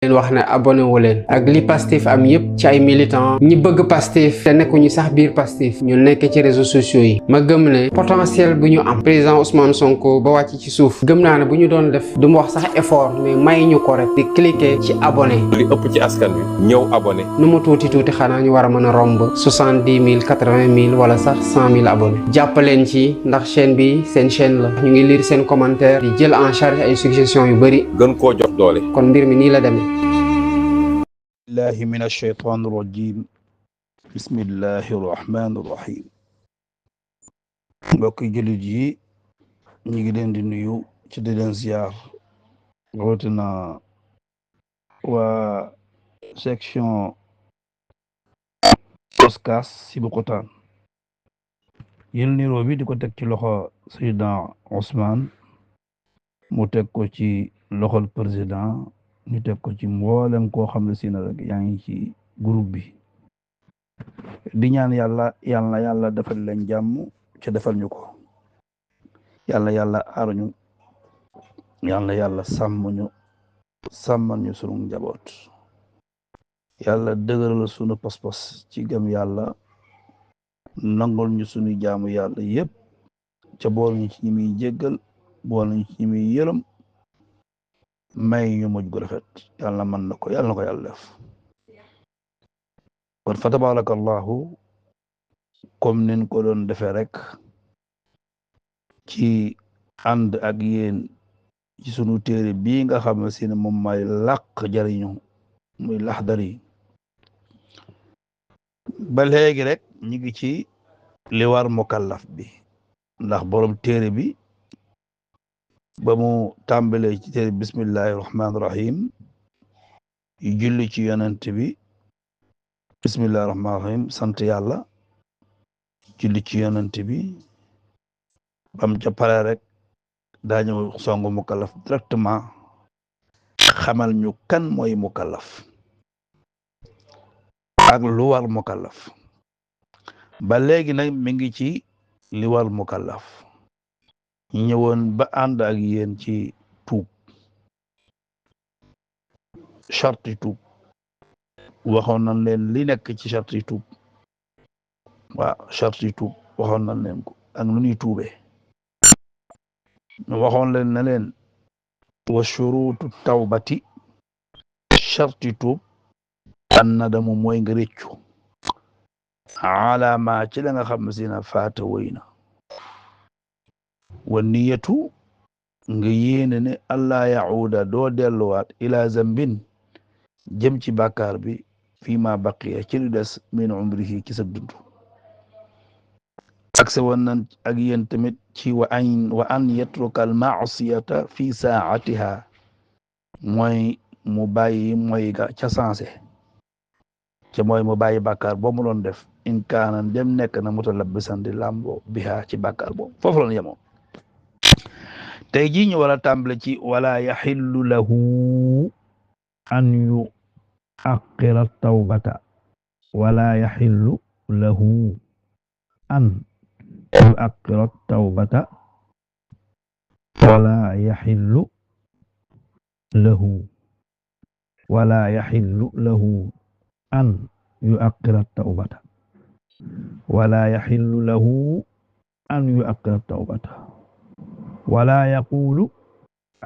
leen wax ne abonné wu leen ak li Pastef am yépp ci ay militants ñi bëgg Pastef te nekkuñu sax biir Pastef ñu nekk ci réseaux sociaux yi ma gëm ne potentiel bu ñu am président Ousmane Sonko ba wàcc ci suuf gëm naa ne bu ñu doon def du ma wax sax effort mais may ñu ko rek di cliquer ci abonné li ëpp ci askan wi ñëw abonné nu mu tuuti xanaa ñu war a mën a romb 70 000 80 000 wala sax 100 000 abonnés jàppaleen ci ndax chaîne bi seen chaîne la ñu ngi lire seen commentaire di jël en charge ay suggestions yu bëri gën koo jox doole kon mbir mi nii la demee billahi min alsheytaan irrajim bismillahi irrahmani irrahim mbokki jullit yi ñu ngi leen di nuyu ci di leen ziar rawatina waa section Oscas Sébikotane yéen niroo bi di ko teg ci loxo président Ousmane mu teg ko ci loxol président ñu teg ko ci mboolem koo xam ne si na rek yaa ngi ci groupe bi di ñaan yàlla defal leen jàmm ca defal ñu ko yàlla aar ñu yàlla sàmmal ñu sunu njaboot yàlla dëgëral sunu pas-pas ci gëm yàlla nangol ñu sunu jaamu yàlla yépp ca bool ñu ci ñi muy jéggal bool ñu ci ñi muy yërëm may ñu mujj gu rafet yàlla mën na ko yàlla def kon fa tabarakallahu comme nin ko doon defee rek ci ànd ak yéen ci sunu téere bii nga xam ne si ne moom may làq jariñu muy Laxdari ba léegi rek ñu ngi ci li war mukallaf bi ndax borom téere bi ba mu tàmbalee ci téere bismillahi rahmaani rahim yu julli ci yonent bi bismillahi rahmaani rahim sant yàlla julli ci yonent bi bam ca pare rek daañu songu mukallaf directement xamal ñu kan mooy mukallaf ak lu war mukallaf ba léegi nag mi ngi ci li war mukallaf ñëwoon ba ànd ak yéen ci tuub charti tuub waxoon nañ leen li nekk ci charti tuub charti tuub waxoon nañ leen ko ak nu ñuy tuubee waxoon leen na leen wa shurutu tawbati charti tuub an nadamu mooy nga réccu alama ci la nga xam ne si na faata woy na wa niyatu nga yéene ne allah yahuda doo delluwaat ila zambin jëm ci bàkkaar bi fii ma baqiya ci lu des min umrihi ci sa dund ak sa woon nan ak yéen tamit ci wa an yatruka al maasiyata fi saatiha mooy mu bàyyi mooy ga ca sensé ca mooy mu bàyyi bàkkaar boo mu doon def in kaana dem nekk na mutalabbisan di lambo biha ci bàkkaar boobu foofu la yemoo tey jii ñu war a tàmbale ci wala yaxillu lahu an yu aqira tawbata wala yaxillu lahu an yu aqira tawbata wala yaxillu lahu wala yaxillu lahu an yu aqira tawbata wala yaxillu lahu an yu aqira tawbata wala yaqulu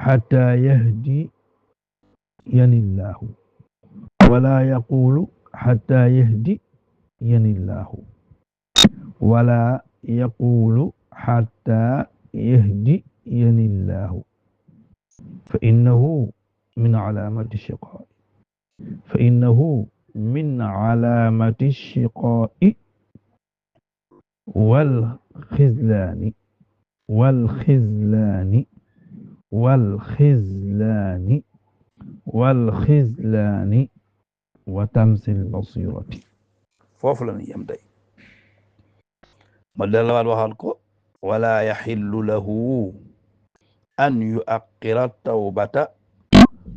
xata yahdiyani llahu wala yaqulu xata yahdiyani llahu wala yaqulu xata yahdiyani llahu fa innahu min calaamati shiqaa'i fa innahu min calaamati shiqaa'i wal xizlaani والخذلان وتمس البصيرة foofu la ñu yem day ma delluwaat waxal ko wala yaxillu lahu an yuaqira tawbata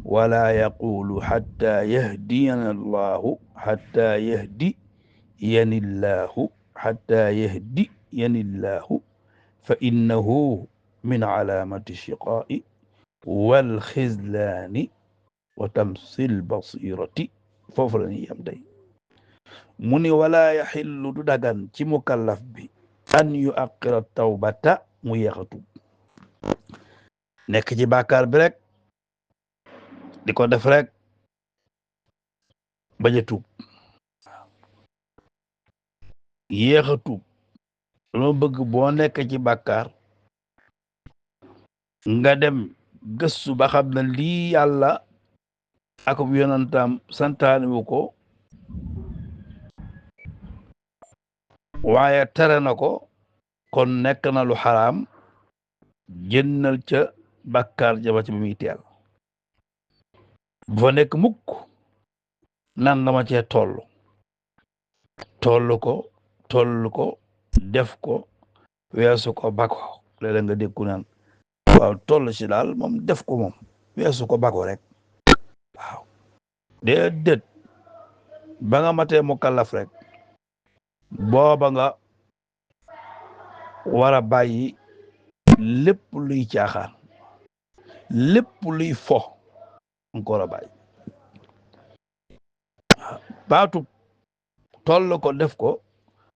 wala yaqulu xatta yahdiyana allahu xatta yahdiyani allahu xatta yahdiyani allahu fa innahu min calaamati shiqaa'i والخذلان wa tamsil basirati foofu la ñuy yam tey mu ni wala yaxillu du dagan ci mukallaf bi an yu aqira tawbata mu yeexatu nekk ci bàkkaar bi rek di ko def rek bañ a tuub yéex a tuub loo bëgg boo nekk ci bàkkaar nga dem gëstu ba xam ne lii yàlla ak yonantam santaane wu ko waaye tere na ko kon nekk na lu xaraam génnal ca bàkkaar jaba ci ba muy teel bu fa nekk mukk nan dama cee toll ko def ko weesu ko bako léeg-léeg nga déggu naan waaw toll ci daal moom def ko moom weesu ko bako rek waaw déedéet ba nga matee mukallaf rek booba nga war a bàyyi lépp luy caaxaan lépp luy fo nga war a bàyyi baatu toll ko def ko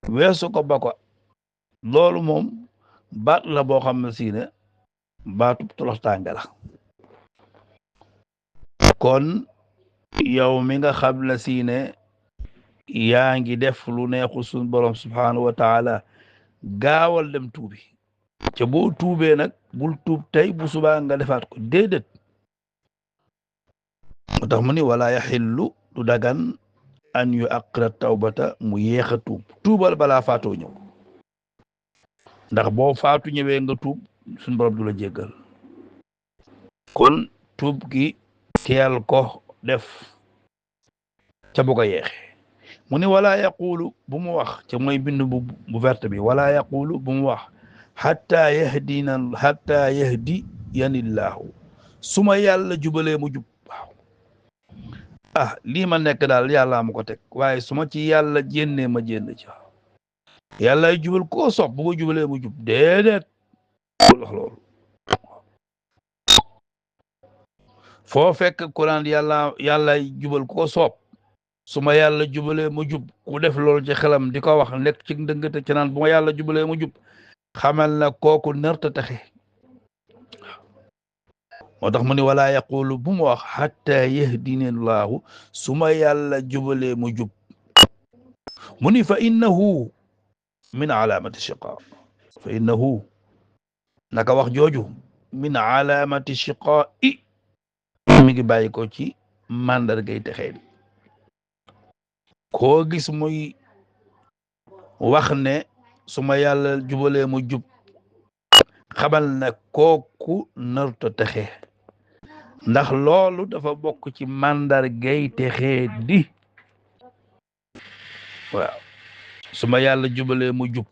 weesu ko bako loolu moom baat la boo xam ne si ne baatu toloxtaange la kon yow mi nga xam ne si ne yaa ngi def lu neexu sun borom subhanahu wa taala gaawal dem tuubi ca boo tuubee nag bul tuub tey bu subaa nga defaat ko déedéet moo tax mu ni wala yaxillu du dagan an yu aqira tawbata mu yéex a tuubal balaa faatoo ñëw ndax boo faatu ñëwee nga tuub suñ borom du la jéggal kon tuub gi teel ko def ca bu ko yeexe mu ni wala yaqulu bu mu wax ca mooy bind bu verte bi wala yaqulu bu mu wax hatta yahdi yanillahu su ma yàlla jubalee mu jub waaw lii ma nekk daal yàlla ma ko teg waaye su ma ci yàlla jénnee ma jénn ci waaw yàlla jubal koo sopp bu ma jubalee mu jub déedéet bul wax loolu foo fekk Quran yàlla jubal koo sopp su ma yàlla jubalee mu jub ku def loolu ci xelam di ko wax nekk ci ndëngate ci naan bu ma yàlla jubalee mu jub xamal na kooku nërta taxe moo tax mu ni wala yaqulu bu mu wax hatta yahdini llahu su ma yàlla jubalee mu jub mu ni fa innahu min alaamati shiqa fa innahu naka wax jooju min alaamati shiqa mi ngi bàyyi ko ci màndargay texee di koo gis muy wax ne su ma yàlla jubalee mu jub xamal ne kooku narta texe ndax loolu dafa bokk ci màndargay texee di waaw su ma yàlla jubalee mu jub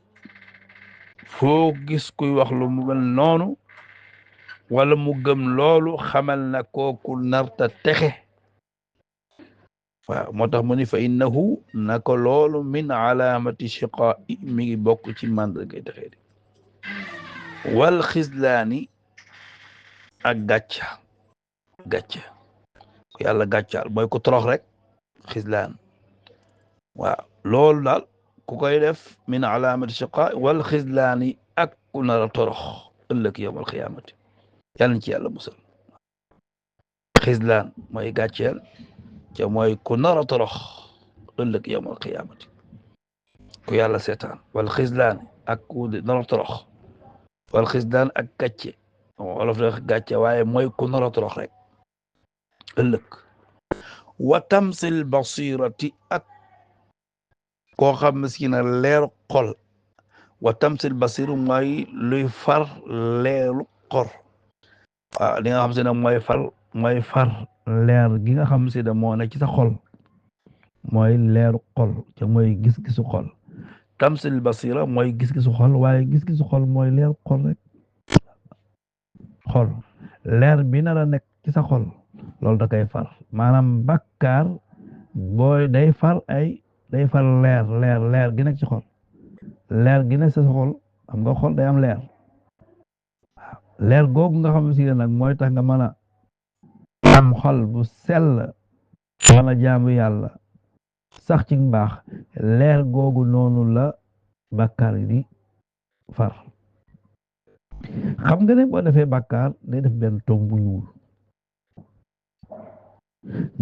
foo gis kuy wax lu mu mel noonu wala mu gëm loolu xamal na kooku narta texe waaw moo tax mu ni fa innahu nako loolu min alaamati shiqa mi ngi bokk ci màndargay texee di wal xislaani ak gàcca ku yàlla gàccaal mooy ku torox rek xislaan waaw loolu daal ku koy def min alaamati shiqa wal xislaani ak ku nar a torox ëllëg yawmal xiyaamati yàlla na ci yàlla musal xislaan mooy gàcceel ca mooy ku nar a torox ëllëg yawmal xiyaamati ku yàlla seetaan wal xislaan ak ku nar a torox wal xislaan ak gàcce wolof da gàcce waaye mooy ku nar a torox rek ëllëg wa tamsil basirati ak koo xam ne si na leer xol wa tamsil basiru mooy luy far leeru xor waaw li nga xam si ne mooy far leer gi nga xam si ne moo ne ci sa xol mooy leeru xol te mooy gis-gisu xol tamsil basira mooy gis-gisu xol waaye gis-gisu xol mooy leer xol rek xol leer bi nar a nekk ci sa xol loolu da koy far maanaam bàkkaar booy day far leer gi nekk ci xol leer gi nekk ci sa xol xam nga xol day am leer googu nga xam si ne nag mooy tax nga mën a am xol bu sell mën a jaamu yàlla sax ci mbaax leer googu noonu la bàkkaar yi di far xam nga ne boo defee bàkkaar day def benn tomb bu ñuul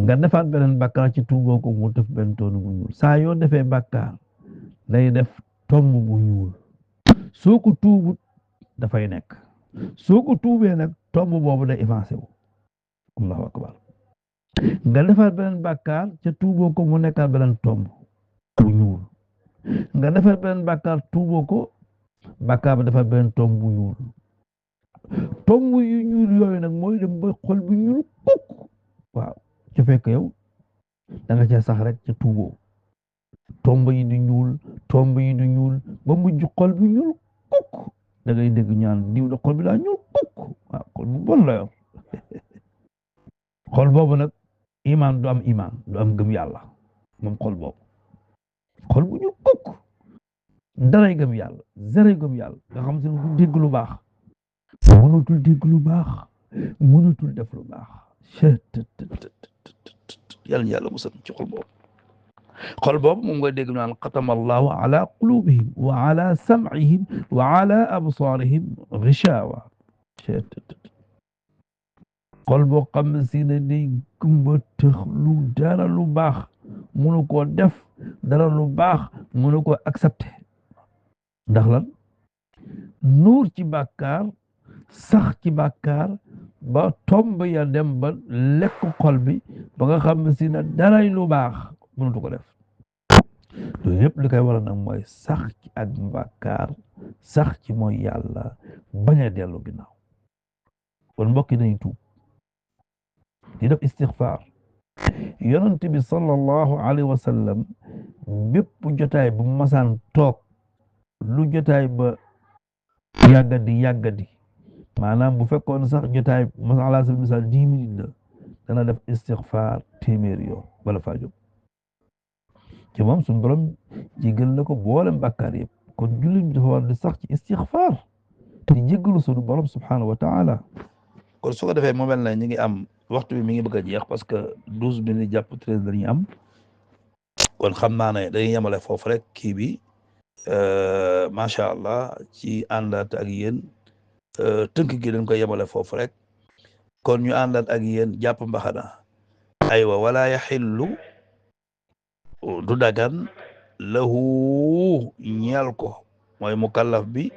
nga defaat beneen bàkkaar ci tuuboo ko mu def benn tomb bu ñuul saa yoo defee bàkkaar day def tomb bu ñuul soo ko tuubut dafay nekk soo ko tuubee nag tomb boobu day effacé wu allahu akbar nga defaat beneen bàkkaar ca tuuboo ko mu nekkaat beneen tomb bu ñuul nga defaat beneen bàkkaar tuuboo ko bàkkaar ba defaat beneen tomb bu ñuul tomb yu ñuul yooyu nag mooy dem ba xol bu ñuul kukk waaw ca fekk yow da nga ca sax rek ca tuuboo tomb yi di ñuul tomb yi di ñuul ba mujj xol bu ñuul kukk da ngay dégg ñaan diw la xol bi daa ñuul kukk waaw xol bu bon la yor xol boobu nag iman du am iman du am gëm yàlla moom xol boobu xol bu ñuul kukk daray gëm yàlla zaray gëm yàlla nga xam se ne du dégg lu baax mënatul dégg lu baax mënatul def lu baax yàlla yàlla musal ci xol boobu moom nga dégg naan xatama allahu ala qulubihim wa ala sam'ihim wa ala absarihim ghishawa xol boo xam ne si ne day gumba tëx lu dara lu baax mënu koo def dara lu baax mënu koo accepté ndax lan nuur ci bàkkaar sax ci bàkkaar ba tomb ya dem ba lekk xol bi ba nga xam ne si ne daray lu baax mënutu ko def loolu yëpp li koy waral nag mooy sax ci ak bàkkaar sax ci mooy yàlla bañ a dellu ginnaaw kon mbokk yi dañuy tuub di def istixfaar yonent bi sallallahu alayhi wa sallam bépp jotaay bu masaan toog lu jotaay ba yàggadi maanaam bu fekkoon sax jotaay masaan ala sal misal 10 minutes la dana def istixfaar téeméer yoon bala faa jóg ci moom suñu borom jéggal na ko boolem bàkkaar yëpp kon jullit bi dafa war di sax ci istixfaar di jéggalu suñu borom subhanahu wa taala kon su ko defee mu mel na ñu ngi am waxtu bi mi ngi bëgg a jeex parce que 12 minutes jàpp 13 lañuy am kon xam naa ne dañuy yemale foofu rek kii bi macha allah ci àndaat ak yéen tënk gi dañ koy yemale foofu rek kon ñu àndaat ak yéen jàpp mbaxana aywa wala yaxillu du dagan lahu ñeel ko mooy mukallaf bi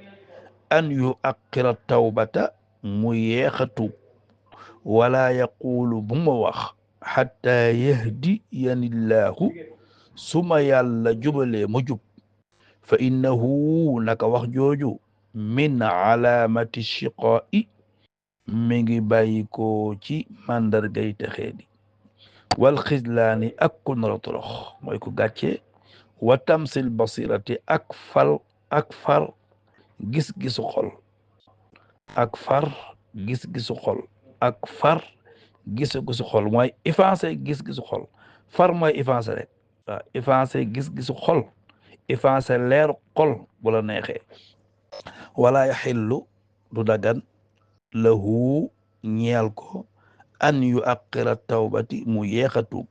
an yu aqira tawbata mu yeexa tuub wala yaqulu bu ma wax xatta yahdi yanillahu suma yàlla jubalee mu jub fa innahu naka wax jooju min alaamati shiqaa'i mi ngi bàyyi ko ci màndargay texee di wal xizlaani ak ku nar a torox mooy ku gàcce wa tamsil basirati ak far gis-gisu xol ak far gis-gisu xol ak far gis-gisu xol mooy effacé gis-gisu xol far mooy effacé rek waaw effacé gis-gisu xol effacé leer xol bu la neexee wala yaxillu du dagan lahu ñeel ko an yu aqira tawbati mu yeexa tuub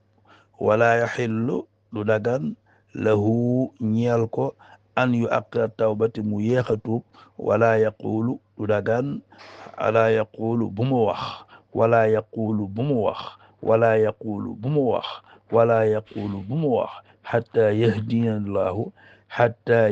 wala yaxillu du dagan lahu ñeel ko an yu aqira tawbati mu yeexa tuub wala yaqulu du dagan ala yaqulu bu mu wax wala yaqulu bu mu wax wala yaqulu bu mu wax wala yaqulu bu mu wax xatta yahdiyanillahu xatta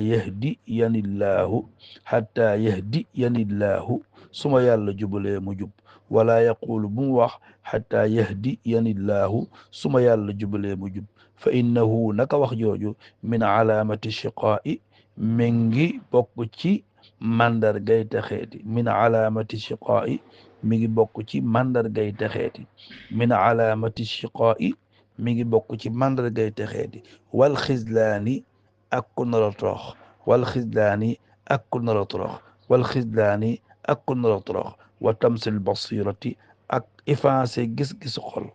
yahdiyanillahu xatta yahdiyanillahu suma yàlla jubalee mu jub wala yaqulu bu mu wax xatta yahdiyanillahu suma yàlla jubalee mu jub fa innahu naka wax jooju min alaamati shiqaa'i mi ngi bokk ci mandargay texeeti min alaamati shiqaa'i mi ngi bokk ci mandargay texeeti min alaamati shiqaa'i mi ngi bokk ci mandargay texeeti wal xizlaani ak ku nar a torox wal xizlaani ak ku nar a torox wal xizlaani ak ku nar a torox wa tamsil basirati ak effacé gis-gisu xol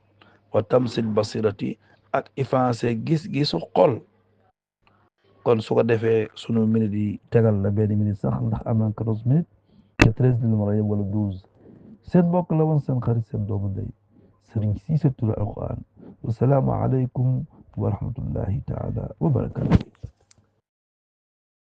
wa tamsil basirati ak effacé gis-gisu xol kon su ko defee sunu minute yi tegal la benn minute sax ndax am na 14 minutes te 13 minutes ma yem wala 12 seen mbokk la woon seen xarit seen doomu ndey Serigne Cissé Touré Alquran. Wasalaamu aleykum wa rahmatullahi taala wa barakatuh.